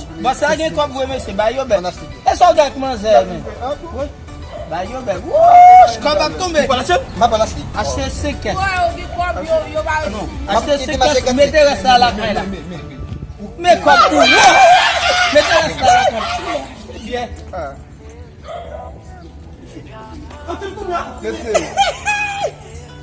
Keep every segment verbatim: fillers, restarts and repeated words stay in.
Wouch! Bon, sa gen kòb vre, mesye, bay yo bèk. E sa w gen ak manzè, men? Bay yo bèk. Wouch! Kòb ap tonbe. M ap pale asli. Achte senk kès. Yo gen kòb, yo, yo pa. Achte senk kès, mete rès la lakay la. Men kòb pou ou. Mete rès la lakay la. Byen. Mesye.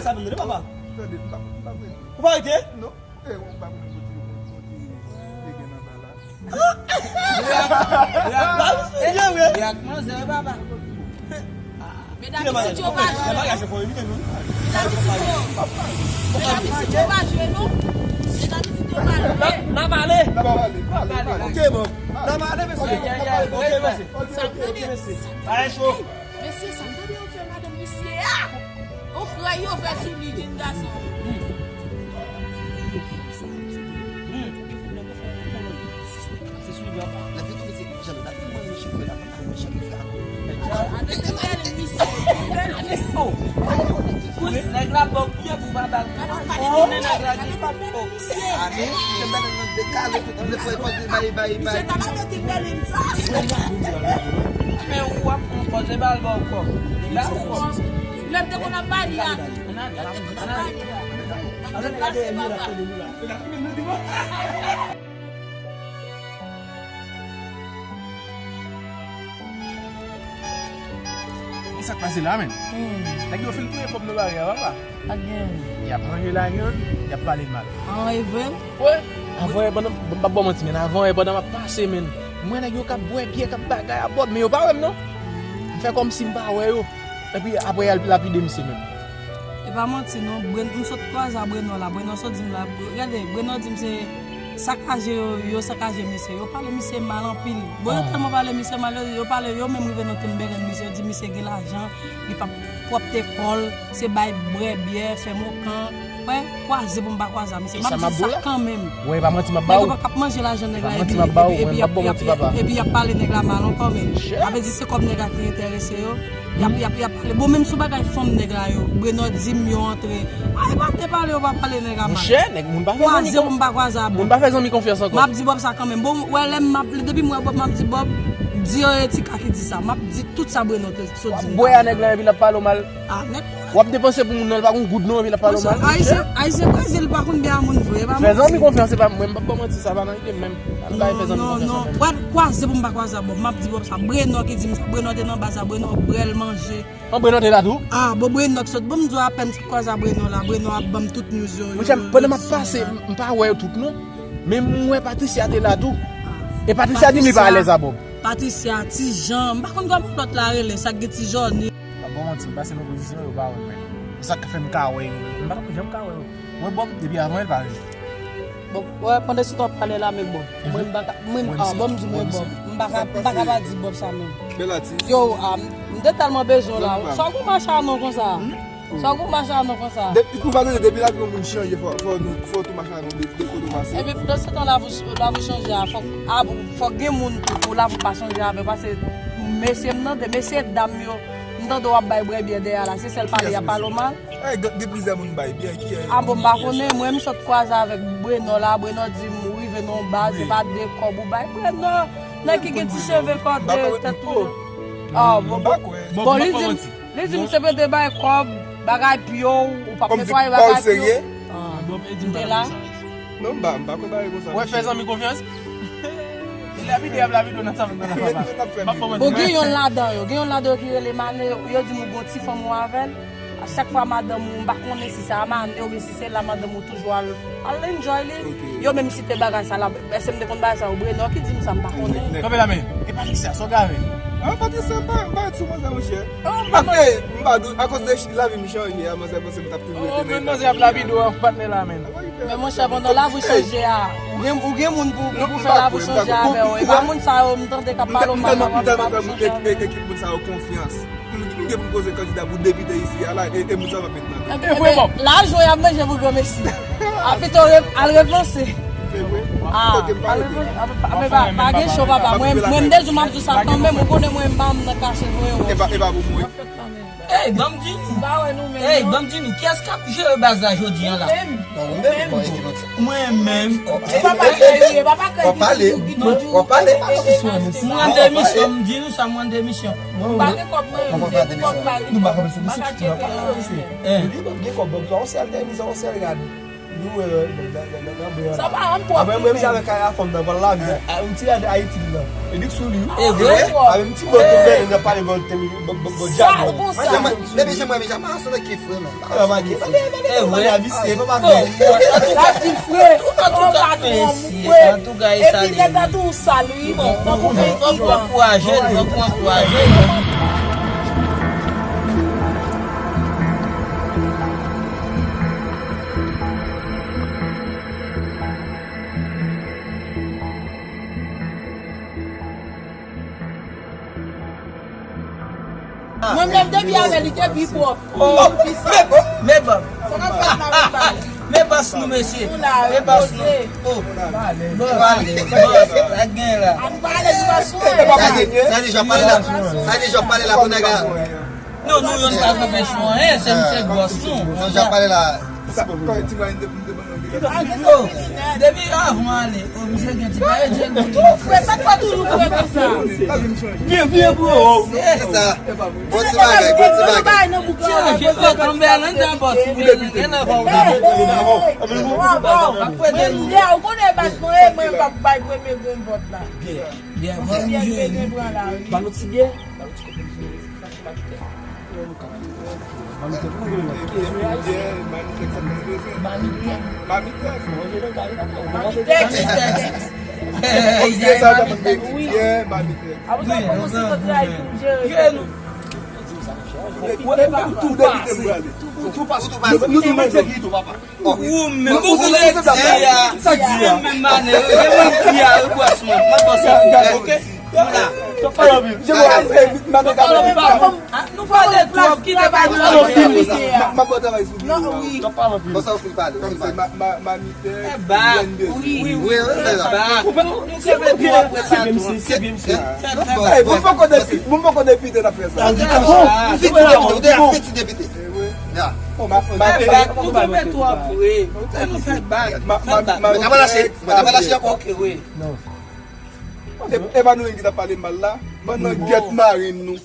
rele sa menm, tande, papa. Tande, m pa, m pa prete. Ou pa rete? Non. E, ou pa prete, ou ti, ou ti, te gen nan ba la. Yak manzè, papa. Medam isit yo pa jwe non. Medam isit yo. Medam isit yo pa jwe non. Medam isit yo pa jwe. N a pale. N a pale. Ok, bon. N a pale, mesye. Ok, mesye. Sa m tande. Ok, mesye. Mesye, sa m tande yo fè madanm misye a. On krèy yo fè sou li, jenn gason. Nèg la bòk pye pou pa bal. Konnen nèg la di pa. Ani, se bèl nan dekale tout, le fò fò bay, bay, bay. Misye ta ba de ti bèl sa. Men w ap pran kòb, se bal ba w kòb. Nèg la ou kòb. Lè m te konn ap ba li a. E sa k pase la, menm? Hmm. Nèg yo fin touye kòb nan lari a, papa. Pa gen. Y ap manje lajan, y ap pale mal. An, e vre? Wi. Avan yè, pandan, m p ap ba w manti, men avan yè, pandan m ap pase, men, m wè nèg yo k ap bwè byè, k ap bagay a bòb, men yo pa wè m, non. M fè kòmsi m pa wè yo. Epi apre y al lapide misye menm. E pa manti non, Bren-, m sot kwaze a Brenò la, Brenò sot di m la, gade, Brenò di m se sakaje yo, yo sakaje misye, yo pale misye mal anpil. Bon, yo tèlman pale misye mal, yo, yo pale, yo menm rive nan Timberland misye, yo di misye gen lajan, li p ap pwòpte kò l, se bay bwè byè, fè mokan. Wè, kwaze pou m pa kwaze a misye. M ap di sa kanmenm. Wè, e pa manti m ap ba ou. Nèg yo pa k ap manje lajan nèg la, epi, epi, epi, epi, epi y ap pale nèg la mal ankò, men. Sa vle di se kòb nèg la ki enterese yo. Y ap, y ap, y ap pale. Bon, menm sou bagay fanm nèg la yo, Brenò di m yo antre. A, e pa te pale, yo pa pale nèg la mal. Monchè, nèg, moun pa fè zanmi. Kwaze pou m pa kwaze a Bòb. Moun pa fè zanmi konfyans ankò. M ap di Bòb sa kanmenm. Bon, wè, lè m ap, depi m wè Bòb, m ap di Bòb, di yo e Tika ki di sa. M ap di tout sa Brenò te sot di m. W ap bwè a nèg la, epi l ap pale w mal. A, nèg. W ap depanse pou moun nan, li pa gon goud non, epi l ap pale w mal. Ayisyen, Ayisyen Brezil pa konn byen a moun vre, e pa manti. Fè zanmi konfyans, se pa, mwen m p ap ba w manti, sa pa nan ide m menm. Al bay fè zanmi konfyans ankò. Wè, kwaze pou m pa kwaze a Bòb. M ap di Bòb sa. Brenò ki di m sa. Brenò te nan baz la, Brenò bwè l manje. An, Brenò te la tou? A, bon, Brenò ki sot. Bon, m di w apèn m sot kwaze a Brenò la. Brenò ap ban m tout news yo. Monchè, pandan m ap pase, m, m pa wè yo tout non. Men m wè Patricia te la tou. E Patricia di m li pa alèz a Bòb. Patricia, Ti Jan, m pa konn kòman lòt la rele, sa k gen Ti Jòni. Pa bon manti, m pase nan pozisyon yo pa wè mwen. Se sa k fè m ka wè yo. M pa t ap janm ka wè yo. Mwen Bòb depi avan el pa vini. Bon, wè, pandan se tan w ap pale la, men Bòb. Mwen, m pa ka, mwen, a, bon, m di mwen Bòb. M pa ka, m pa ka pa di Bòb sa menm. Bèl atis. Yo, a, m, m te tèlman bezwen w la. Sa w gon mache a non konsa? Sa w gon mache a non konsa? Depi, ou pa tande, depi lavi yon moun chanje, fò, fò nou, fò tou mache a non de, de kote w pase. Epi, pandan se tan lavi w, lavi w chanje a, fòk, a, fòk gen moun tou pou lavi w pa chanje avè, paske Mesye, m tande, mesye dam yo, m tande w ap bay bwè byè dèyè a la, se sèl pale y ap pale w mal. Gen plizyè moun bay byè ki. A bon, m pa konnen, mwen m sot kwaze avèk Brenò la, Brenò di m ou rive nan yon baz, se pa de kòb ou bay. Brenò, nèg ki gen ti cheve kòde, tèt tou. Ah, bon, bon, li di m, li di m se te bay kòb, bagay pye w, ou p ap netwaye bagay pye w. Ah, m te la. Non, m pa, m pa konn bagay konsa. Wè, fè zanmi konfyans. Lè videyo ap la videyo nan sa nan la papa. Bon, gen yon ladan yo, gen yon ladan yo ki rele Mane, yo di m ou gon ti fanm ou avè l. A chak fwa madanm ou, m pa konnen si se a Mane oubyen si se la madanm ou toujou al, al enjoy li. Yo menm si te bagay sa la, èske m te konn bagay sa yo, Brenò ki di m sa, m pa konnen. Kanpe la men, e Patricia, sa w ka avè l? Ah, Patricia, m pa, m pa sou manzè, monchè. Apre, m pa dou, akoz de lavi m chanje a, manzè panse m t ap toujou rete nan. Oh, men manzè ap lapide w, patnè la, men. Men monchè, pandan lavi w chanje a, ou gen, ou gen moun pou, pou, pou fè lavi w chanje avè w. E pa moun sa yo, m tande k ap pale w mal, m tèlman fè moun, e, e, ekip moun sa yo konfyans. M, m gen pou m poze kandida pou depite isi a la, e, e moun sa va met nan. E vre, bon. Lajan w ap manje pou granmesi. A pito al repanse. Se vre? Ah, al repanse. Men pa, pa gen cho, papa. Mwen, mwen, m te di w m ap di w sa kanmenm, ou konnen mwen, m pa nan kache vre. E pa, e pa pou mwen. Ey, ban m di nou. Ey, ban m di nou, kiyès k ap jere baz la jodi a la? Mwen menm. Mwen menm. W ap pale. W ap pale. Mwen demisyon, m di nou sa, mwen demisyon. Mwen pa gen kòb, mwen. Mwen pa gen kòb, mwen. Mwen pa gen kòb, mwen. Sa pa ann pwòp. Apre mwen menm se avèk kay a fanm nan pral lavi. A yon ti rad Ayiti la. E dik sou li. E vre? Avèk yon ti bòt tou bèl nan pale bòt tèm bòt djab. Depi se mwen menm sa pa sou ki fre menm. E vre? Avisye pa pa gen. L ap di fre. Antouka, antouka, mesye. Antouka, e sa li. Epi tèt la tou sal wi. Bon, bon, bon, bon, ankouraje l, bon, ankouraje l. Mwen menm depi avè li te pi pwòp. Oh, men bòs nou, mesye. Men bòs nou. Oh. Bòs, bòs, sa gen la. Sa deja pale la. Sa deja pale la pou nèg la. Non, nou youn pa fè pèsonn anyen, se misye k bòs nou. Sa deja pale la. Sa, kòm ti mwen, m te, m te ban nou. Yo, depi avan ale, o, misye gen ti bagay, Dye nou. Tou fre, sa k fè toujou fre konsa? Vye, vye, bro. Se sa. Bon ti bagay, bon ti bagay. Ti anje, o, tanbè a nan ta bòs, pou li gen nan vòl. Mwen, ou konnen bas mwen, e mwen k ap bay premye grenn vòt la. Byen, byen, vòt nou jwe. Ban nou ti byen. Mamitèk. Mamitèk. Mamitèk. Wi. Apre sa, kòmanse kontre a pou jere. Jere nou. Ou tou pase. Ou tou pase. Nou, nou, nou, nou, papa. Ou menm, ou menm di a, ou menm di a, ou bòs mwen, mwen bòs mwen, oke? Kounye a. Nou pale twòp, kite bagay la. Konsa ou fin pale, ou fin pale. Wi, wi, wi, wi, wi. Ou poko depite, ou poko depite nan près la. Ou fiti depite, ou te fiti depite. Ya. Ou tonbe twò vre. Ou te nou fè bak. Mwen ta pa lache, mwen ta pa lache ankò. Oke, wi. E, e pa nou menm ki t ap pale mal la. Bann nan gyèt marenn nou.